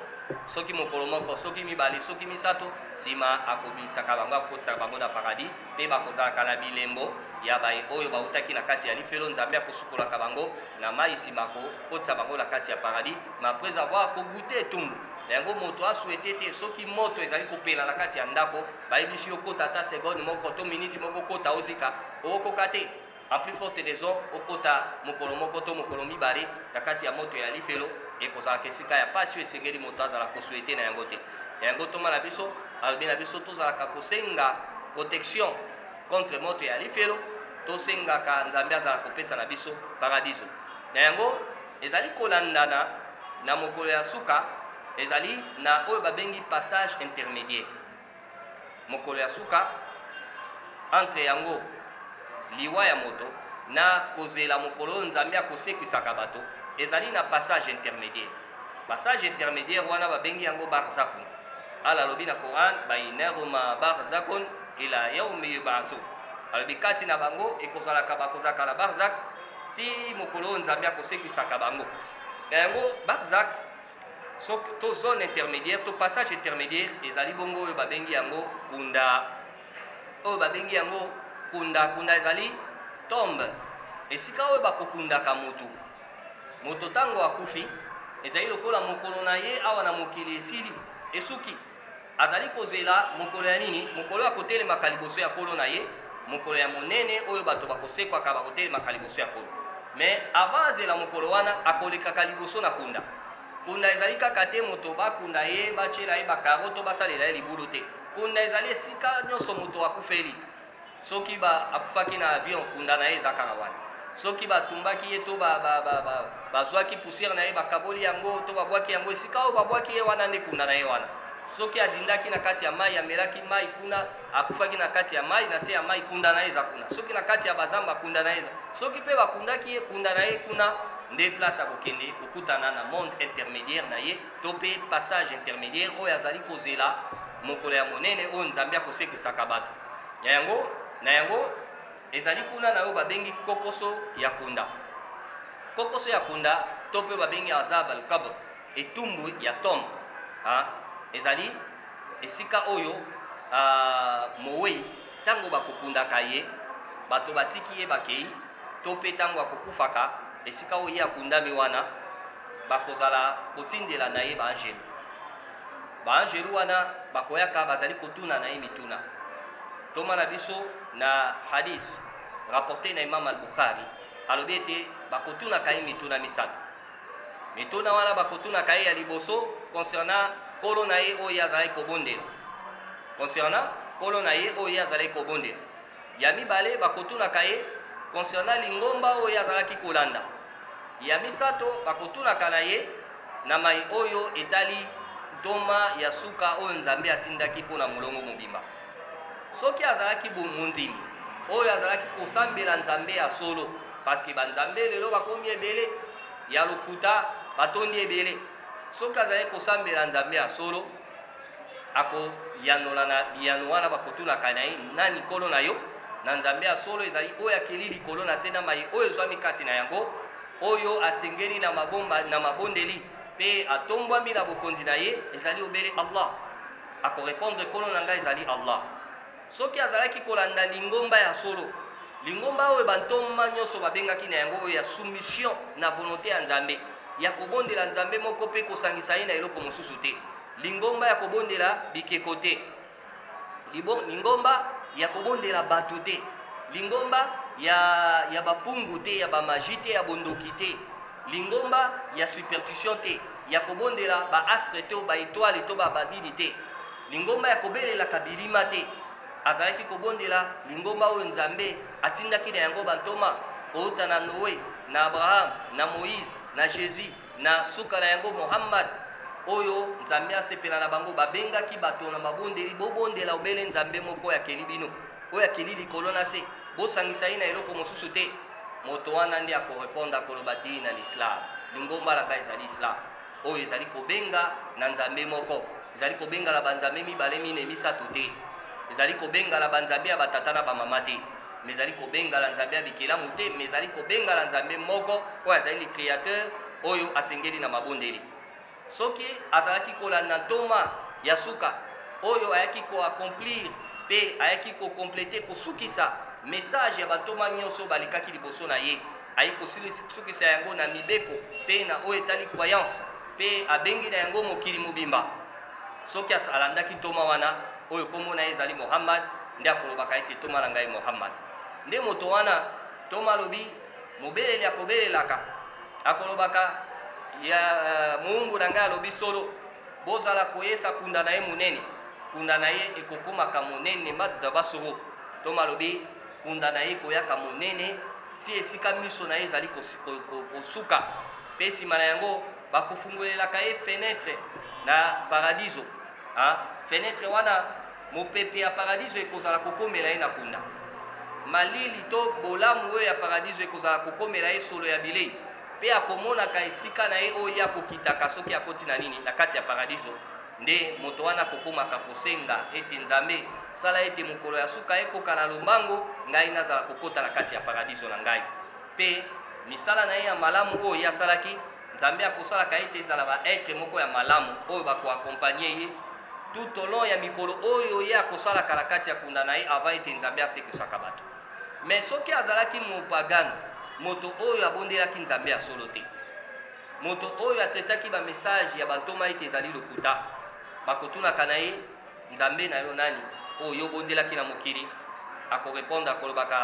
soki mokolo moko, soki mibale, soki misato. Nsima akobimisaka bango, akokotisaka bango na paradis, mpe bakozalaka na bilembo ya baye oyo bautaki na kati ya lifelo. Nzambe akosukolaka bango na mai, nsima akokotisa bango na kati ya paradis, mais après avoir kogoûter etumbu na yango. Moto asouhaiter te soki moto ezali kopela na kati ya ndako, bayebisi yo kota ata seconde moko to miniti moko, kota ozika, okokoka te. En plus forte raison okota mokolo moko to mokolo mibale na kati ya moto ya lifelo. Ekozalaka esika ya pasi oyo esengeli moto azala kosouhaiter na yango te. Yango toma na biso alobi na biso tozalaka kosenga protection contre moto ya lifelo, tosengaka Nzambe azala kopesa na biso paradiso. Na yango ezali kolandana na mokolo ya suka, ezali na oyo babengi passage intermédiaire. Mokolo ya suka, entre yango liwa ya moto na kozela mokolo oyo Nzambe akosekwisaka bato, ezali na passage intermédiaire. Passage intermédiaire wana babengi yango barzakun. Ala alobi na Coran: bainahuma barzakun ila yaumi yubasu. Alobi kati na bango ekozalaka, bakozalaka na barzak ti mokolo oyo Nzambe akosekwisaka bango. Na yango barzak to zone intermédiaire to passage intermédiaire ezali bongo oyo babengi yango kunda, oyo babengi yango kunda. Kunda ezali tombe, esika oyo bakokundaka motu. Moto ntango akufi, ezali lokola mokolo na ye awa na mokili esili, esuki. Azali kozela mokolo ya nini? Mokolo akotelemaka liboso ya Nkolo na ye, mokolo ya monene oyo bato bakosekwaka, bakotelemaka liboso ya Nkolo. Mais avant azela mokolo wana, akolekaka liboso na kunda. Kunda ezali kaka te moto bakunda ye, batiela ye bacarreaux to basalela ye libulu te. Kunda ezali esika nyonso moto akufeli. Soki akufaki na avion, kunda na ye eza kaka wana. Soki batumbaki ye to bazwaki poussière na ye, bakaboli yango to babwaki yango, esika oyo babwaki ye wana nde kunda na ye wana. Soki adindaki na kati ya mai, amelaki mai kuna, akufaki na kati ya mai, na se ya mai, kunda na ye eza kuna. Soki na kati ya bazamba, kunda na ye eza. Soki mpe bakundaki ye, kunda na ye kuna nde place akokende kokutana na monde intermédiaire na ye to mpe passage intermédiaire oyo azali kozela mokolo ya monene oyo Nzambe akosekwisaka bato. Ya yango, na yango ezali kuna na oyo babengi kokoso ya kunda. Kokoso ya kunda to mpe babengi azab al kabr, etumbu ya tombe, ezali esika oyo mowei ntango bakokundaka ye, bato batiki ye bakei, to mpe ntango akokufaka, esika oyo ye akundami wana, bakozala kotindela na ye baangelu. Baanjelu wana bakoyaka bazali kotuna na ye mituna. Ntoma na biso na hadith rapporte na Imam al-Bukhari alobi ete bakotunaka ye mituna misato. Mituna wana bakotunaka ye ya liboso concernant nkolo na ye oyo ye azalaki kobondela, concernant nkolo na ye oyo ye azalaki kobondela. Ya mibale bakotunaka ye concernant lingomba oyo ye azalaki kolanda. Ya misato bakotunaka na ye na mai oyo etali ntoma ya suka oyo Nzambe atindaki mpo na molongo mobimba. Soki azalaki mondimi oyo azalaki kosambela Nzambe ya solo, parce que banzambe lelo bakomi ebele ya lokuta, batondi ebele. Soki azalaki kosambela Nzambe ya solo, akoyanola na biyano wana bakotunaka na ye, nani nkolo na yo? Na Nzambe ya solo ezali oyo akeli likolo na se na mai oyo ezwami kati na yango, oyo asengeli na mabomba na mabondeli mpe atombwami na bokonzi na ye, ezali obele Allah. Akorepondre, nkolo na ngai ezali Allah. Soki azalaki kolanda lingomba ya solo, lingomba oyo bantoma nyonso babengaki na yango, oyo ya soumission na volonte ya Nzambe, ya kobondela Nzambe moko mpe kosangisa ye na eloko mosusu te, lingomba ya kobondela bikeko te, lingomba ya kobondela bato te, lingomba ya bapungu te, ya bamagie te, ya bondoki te, lingomba ya superstition te, ya kobondela ba astre te, ba etoile to ba badini te, lingomba ya kobelelaka bilima te. Azalaki kobondela lingomba oyo Nzambe atindaki na yango bantoma kouta na Noe, na Abraham, na Moïse, na Jésus, na suka na yango Muhammad, oyo Nzambe asepela na bango. Babengaki bato na mabondeli, bobondela obele Nzambe moko oyo akeli bino, oyo akeli likolo na se, bosangisa ye na eloko mosusu te. Moto wana nde akorepondre, akoloba dini na l'islam, lingomba na ngai ezali islam, oyo ezali kobenga na Nzambe moko, ezali kobenga na banzambe mibale, mine, misato te, ezali kobenga na banzambe ya batata na bamama te, mais ezali kobenga na Nzambe ya bikelamu te, mais ezali kobenga na Nzambe moko oyo azali le créateur, oyo asengeli na mabondeli. Soki azalaki kolanda ntoma ya suka oyo ayaki koaccomplir mpe ayaki kokomplete, kosukisa message ya bantoma nyonso balekaki liboso na ye, ayi kosukisa yango na mibeko mpe na oyo etali croyance, mpe abengi na yango mokili mobimba, soki alandaki ntoma wana oyo nkombo na ye ezali Muhammad, nde akolobaka ete ntoma na ngai Muhammad. Nde moto wana, ntoma alobi, mobeleli akobelelaka, akolobaka ya moumbu na ngai alobi solo, bozala koyesa kunda na ye monene, kunda na ye ekokomaka monene, madda basoro. Ntoma alobi kunda na ye ekoyaka monene ti esika miso na ye ezali kosuka, mpe nsima na yango bakofungolelaka ye fenetre na paradiso. Fenetre wana, mopepe ya paradiso ekozala kokomela ye na kunda, malili to bolamu oyo ya paradiso ekozala kokomela ye, solo ya bilei, mpe akomonaka esika na ye oyo ye akokitaka soki akoti na nini na kati ya paradiso. Nde moto wana akokomaka kosenga ete Nzambe, sala ete mokolo ya suka ekoka na lombango, ngai nazala kokota na kati ya paradiso na ngai. Mpe misala na ye ya malamu oyo ye asalaki, Nzambe akosalaka ete ezala ba etre moko ya malamu oyo bakoakompagne ye tout au long ya mikolo oyo ye akosalaka na kati ya kunda na ye, avant ete Nzambe asekwisaka bato. Mais soki azalaki mopagano, moto oyo abondelaki Nzambe ya solo te, moto oyo atraitaki ba message ya bantoma ete ezali lokuta, bakotunaka na ye, Nzambe na yo nani oyo yo obondelaki na mokili? Akorepondre, akolobaka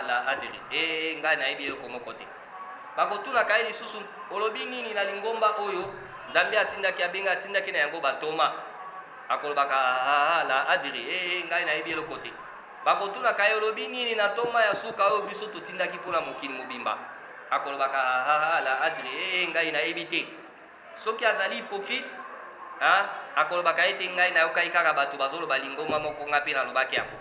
la adri, e ngai nayebi eloko moko te. Bakotunaka ye lisusu, olobi nini na lingomba oyo Nzambe atindaki, abenga, atindaki na yango bantoma? Akolobaka la adri, e ngai nayebi eloko te. Bakotunaka ye, olobi nini na ntoma ya suka oyo biso totindaki mpona mokili mobimba? Akolobaka la adri, e ngai nayebi te. Soki azali hypocrite, akolobaka ete ngai nayokaki kaka bato bazoloba lingomba moko, ngai mpe nalobaki yango.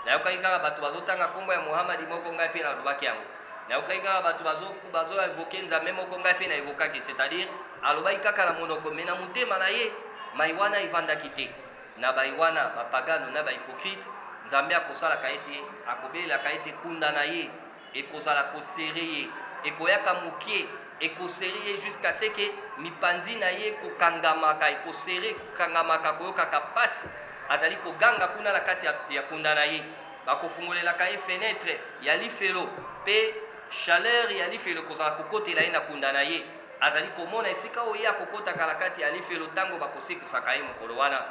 Nayokaki kaka bato bazotanga nkombo ya Muhammadi moko, ngai mpe nalobaki yango. Nayokaki kaka bato bazo invoquer Nzambe moko, ngai mpe na evokaki. C'est-à-dire alobaki kaka na monoko, mais na motema na ye mai wana evandaki te. Na bai wana bapagano na bahypocrite, Nzambe akosalaka ete akobelelaka ete kunda na ye ekozala koserrer ye, ekoyaka moke, ekoserrer ye jusqu'à ce que mipanzi na ye ekokangamaka, ekoserrer, ekokangamaka, koyokaka pasi, azali koganga kuna na kati ya kunda na ye. Bakofungolelaka ye fenetre ya lifelo, mpe chaleur ya lifelo ekozala kokotela ye na kunda na ye. Azali komona esika oyo ye akokotaka na kati ya lifelo ntango bakosekwisaka ye mokolo wana.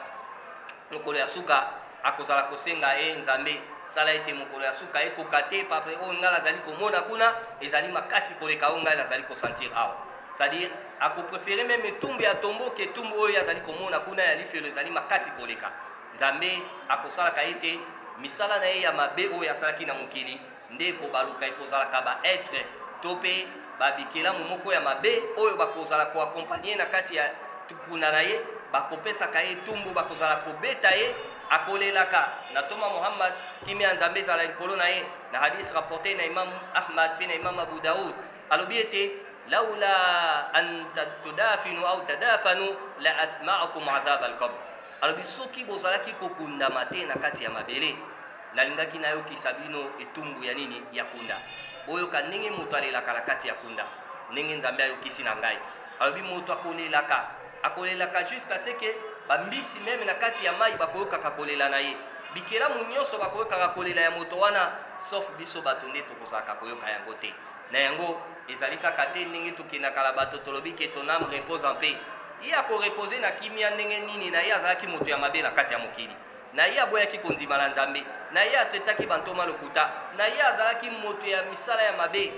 Mokolo ya suka, akozala kosenga, E Nzambe, sala ete mokolo ya suka ekoka te, pape oyo ngai nazali komona kuna ezali makasi koleka oyo ngai nazali kosentir awa. C'est-à-dire, akoprefere meme etumbu ya tombo ke etumbu oyo ye azali komona kuna ya lifelo ezali makasi koleka. Nzambe akosalaka ete misala na ye ya mabe oyo asalaki na mokili nde ekobaluka, ekozalaka ba etre to mpe ba bikelamu moko ya mabe oyo bakozala ko accompagner na kati ya kuna na ye, bakopesaka ye etumbu, bakozala kobeta ye, akolelaka. Na ntoma Muhammad, kimia ya Nzambe ezala likolo na ye, na hadith rapporte na Imam Ahmad mpe na Imam Abu Daud, alobi ete laula an tudafinu au tadafanu la asma'akum adhab al-qabr. Alobi soki bozalaki kokundama te na kati ya mabele, nalingaki nayokisa bino etumbu ya nini? Ya kunda. Boyoka ndenge moto alelaka na kati ya kunda, ndenge Nzambe ayokisi na ngai. Alobi moto akolelaka, akolelaka jusqu'à ce que bambisi meme na kati ya mai bakoyokaka kolela na ye, bikelamu nyonso bakoyokaka kolela ya moto wana, sauf biso bato nde tokozalaka koyoka yango te. Na yango ezali kaka te ndenge tokendaka na bato tolobi ke ton ame repose en paix. Ye akorepose na kimia ndenge nini na ye azalaki moto ya mabe na kati ya mokili? Na ye aboyaki kondima na Nzambe. Na ye atraitaki bantoma lokuta. Na ye azalaki moto ya misala ya mabe.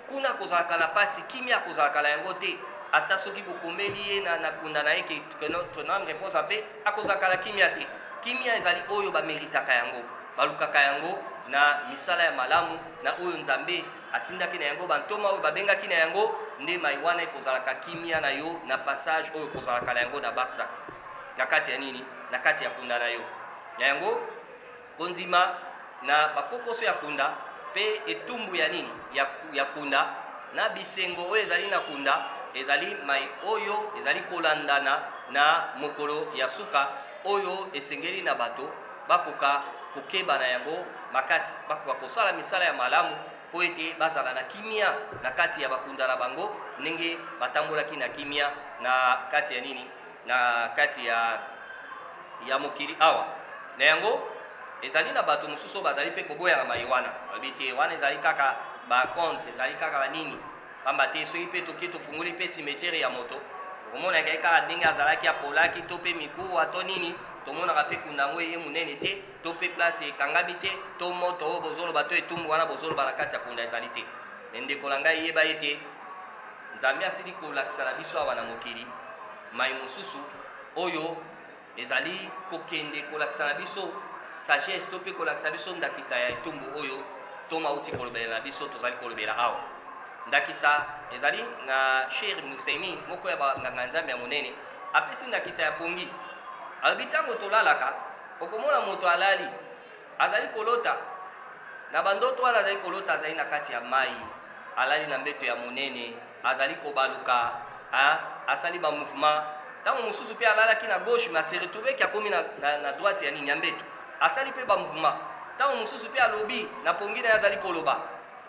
Kuna akozalaka na pasi, kimia akozalaka na yango te. Ata soki bokomeli ye na, na kunda na ye ke ton ame repose en paix, akozalaka na kimia te. Kimia ezali oyo bameritaka yango, balukaka yango na misala ya malamu, na oyo Nzambe atindaki na yango bantoma, oyo babengaki na yango, nde mai wana ekozalaka kimia na yo na passage oyo okozalaka na yango na barzak, na kati ya nini, na kati ya kunda na yo. Na yango kondima na bakokoso ya kunda mpe etumbu ya nini ya, ya kunda na bisengo oyo ezali na kunda ezali mai oyo ezali kolandana na mokolo ya suka, oyo esengeli na bato bakoka kokeba na yango makasi, bakoka kosala misala ya malamu mpo ete bazala na kimia na kati ya bakunda na bango, ndenge batambolaki na kimia na kati ya nini, na kati ya, ya mokili awa. Na yango ezali na bato mosusu oyo bazali mpe koboyaka mai wana, balobi te wana ezali kaka baconte, ezali kaka banini. Pamba te soki mpe toke tofungoli mpe cimetière ya moto, okomona ye kaka ndenge azalaki, apolaki to mpe mikuwa to nini, tomonaka mpe kunda yango eye monene te, to mpe place ekangami te, to moto oyo bozoloba to etumbu wana bozoloba na kati ya kunda ezali te. Me ndeko na ngai, yeba ete Nzambe asili kolakisa na biso awa na mokili mai mosusu oyo ezali kokende kolakisa na biso sagesse to mpe kolakisa biso ndakisa ya etumbu oyo Toma auti kolobela na biso, tozali kolobela awa. Ndakisa ezali na Sheikh Ibn Usaymin, moko ya banganga Nzambe ya monene, apesi ndakisa ya pongi. Alobi ntango tolalaka, okomona moto alali, azali kolota. Na bandoto wana azali kolota, azali na kati ya mai, alali na mbeto ya monene, azali kobaluka, asali ba mouvement. Ntango mosusu mpe alalaki na gauche, mais ase retrouve ki akomi na, na, na droite ya nini, ya mbeto, asali mpe ba mouvement. Ntango mosusu mpe alobi na pongi na ye, azali koloba.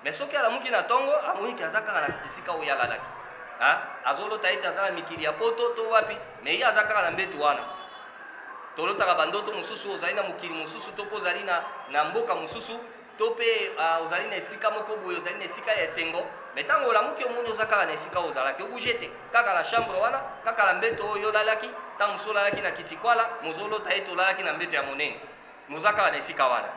Mais soki alamuki na ntongo, amoni ke aza kaka na esika oyo alalaki. Azolota ete aza na mikili ya poto to wapi, mais ye aza kaka na mbeto wana. Tolotaka bandoto mosusu, ozali na mokili mosusu to mpe ozali na, na mboka mosusu to mpe uh, ozali na esika moko boye, ozali na esika ya esengo, me ntango olamuki omoni oza kaka na esika oyo ozalaki, obouge te, kaka na chambre wana, kaka na mbeto oyo olalaki. Ntango mosusu olalaki na kitikwala, mozolota ete olalaki na mbeto ya monene, moza kaka na esika wana.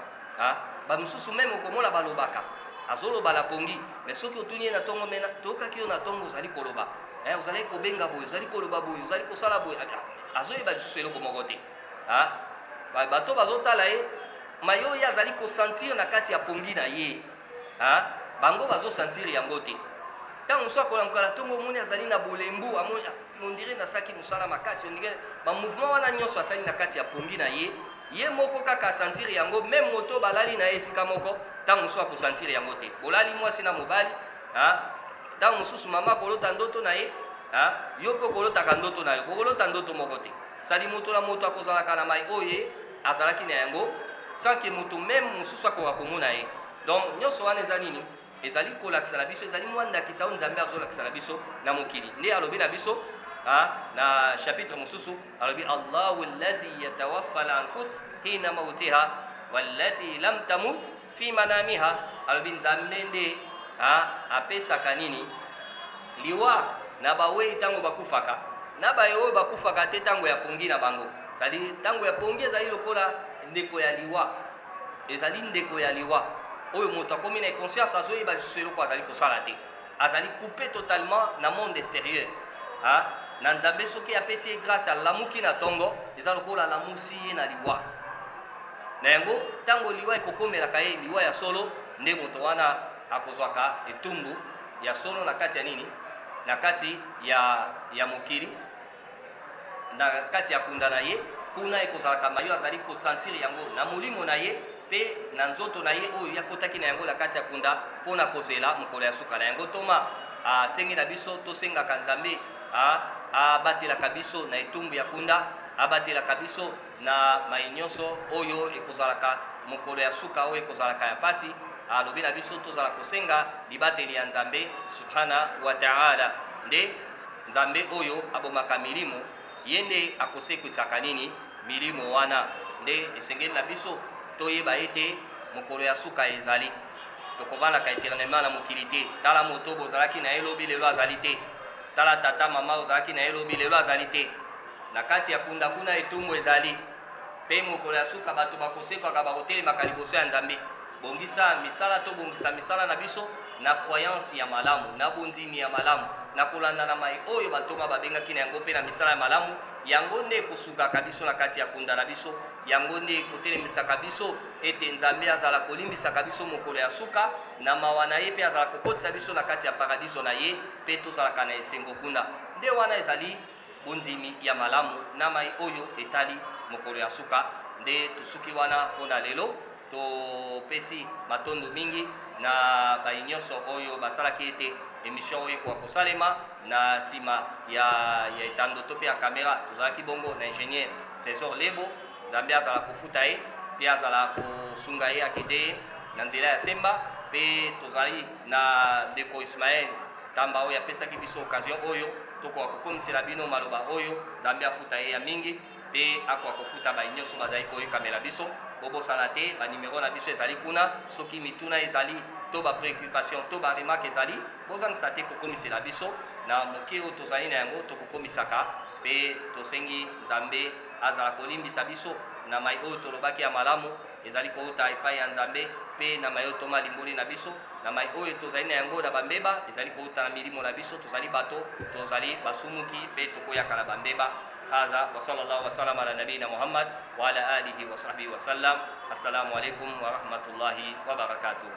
Bamosusu meme okomona balobaka, azoloba na pongi, me soki otuni ye na ntongo, mena toyokaki yo na ntongo ozali koloba, eh, ozalaki kobenga boye, ozali koloba boye, ozali kosala boye, azoyeba lisusu eloko moko te. Bato bazotala ye, mayo ye azali kosentir na kati ya pongi na ye, bango bazosentir yango te. Ntango mosusu akolamuka na ntongo, omoni azali na bolembu, amoni ondire nasalaki mosala makasi, ondire bamouvement wana nyonso asali na kati ya pongi na ye, ye moko kaka asentir yango. Meme moto balali na ye esika moko, ntango mosusu akosentir yango te. Bolali mwasi na mobali, ntango mosusu mama akolota ndoto na ye, yo mpe okolotaka ndoto na yo, bokolota ndoto moko te. Sali moto na moto akozalaka na mai oyo ye azalaki na yango, sans ke moto meme mosusu akoka komona ye. Donc nyonso wana eza nini? Ezali kolakisa na biso, ezali mwa ndakisa oyo Nzambe azolakisa na biso na mokili. Nde alobi na biso na chapitre mosusu, alobi Allahu allazi yatawaffa al-anfus hina mautiha wallati lam tamut fi manamiha. Alobi Nzambe nde apesaka nini? Liwa. Na bawei ntango bakufaka, na baye oyo bakufaka te ntango ya pongi na bango. C'est-à-dire ntango ya pongi ezali lokola ndeko ya liwa, ezali ndeko ya liwa oyo moto akomi na inconscience, azoyeba lisusu eloko azali kosala te, azali coupe totalement na monde extérieur. Ha? Na Nzambe soki apesi ye grâce, alamuki na ntongo, eza lokola alamusi ye na liwa. Na yango ntango liwa ekokomelaka ye, liwa ya solo, nde moto wana akozwaka etumbu ya solo na kati ya nini? Na kati ya mokili, na kati ya kunda na ye. Kuna ekozalaka mayo azali kosentir yango na molimo na ye mpe na nzoto na ye oyo yakotaki na yango na kati ya kunda mpo na kozela mokolo ya suka. Na yango ntoma asengi na biso tosengaka Nzambe abatelaka biso na etumbu ya kunda, abatelaka biso na mai nyonso oyo ekozalaka mokolo ya suka oyo ekozalaka ya pasi. Alobi na biso tozala kosenga libateli ya Nzambe subhana wa taala. Nde Nzambe oyo abomaka milimo, ye nde akosekwisaka nini? Milimo wana. Nde esengeli na biso toyeba ete mokolo ya suka ezali, tokovandaka éternellement na mokili te. Tala moto bozalaki na ye lobi, lelo azali te. Tala tata, mama ozalaki na ye lobi, lelo azali te. Na kati ya kunda kuna etumbu ezali, mpe mokolo ya suka bato bakosekwaka, bakotelemaka liboso ya Nzambe. Bongisa misala, tobongisa misala na biso na croyance ya malamu, na bondimi ya malamu, na kolanda na mai oyo bantoma babengaki na yango, mpe na misala ya malamu. Yango nde ekosukaka biso na kati ya kunda na biso, yango nde ekotelemisaka biso ete Nzambe azala kolimbisaka biso mokolo ya suka na mawa na ye, mpe azala kokotisa biso na kati ya paradiso na ye, mpe tozalaka na esengo kuna. Nde wana ezali bondimi ya malamu na mai oyo etali mokolo ya suka. Nde tosuki wana mpona lelo. Topesi matondo mingi na bai nyonso oyo basalaki ete émission oyo ekoka kosalema. Na nsima ya etando to mpe ya kamera, tozalaki bongo na ingénieur Trésor Lebo. Nzambe azala kofuta ye mpe azala kosunga ye, akende ye na nzela ya semba. Mpe tozali na ndeko Ismael Tamba oyo apesaki biso occasion oyo tokoka kokomisela bino maloba oyo. Nzambe afuta ye ya mingi mpe akoka kofuta bai nyonso bazali koyekamela biso. Bobosana te, banimero na biso ezali kuna. Soki mituna ezali to bapréoccupation to baremarque ezali, bozangisa te kokomisela biso. Na moke oyo tozali na yango, tokokomisaka. Mpe tosengi Nzambe azala kolimbisa biso na mai oyo tolobaki ya malamu ezali kouta epai ya Nzambe, mpe na mai oyo toma limboli na biso na mai oyo tozali na yango na bambeba ezali kouta na milimo na biso. Tozali bato, tozali basumuki mpe tokoyaka na bambeba. هذا وصلى الله وسلم على نبينا محمد وعلى آله وصحبه وسلم. السلام عليكم ورحمة الله وبركاته.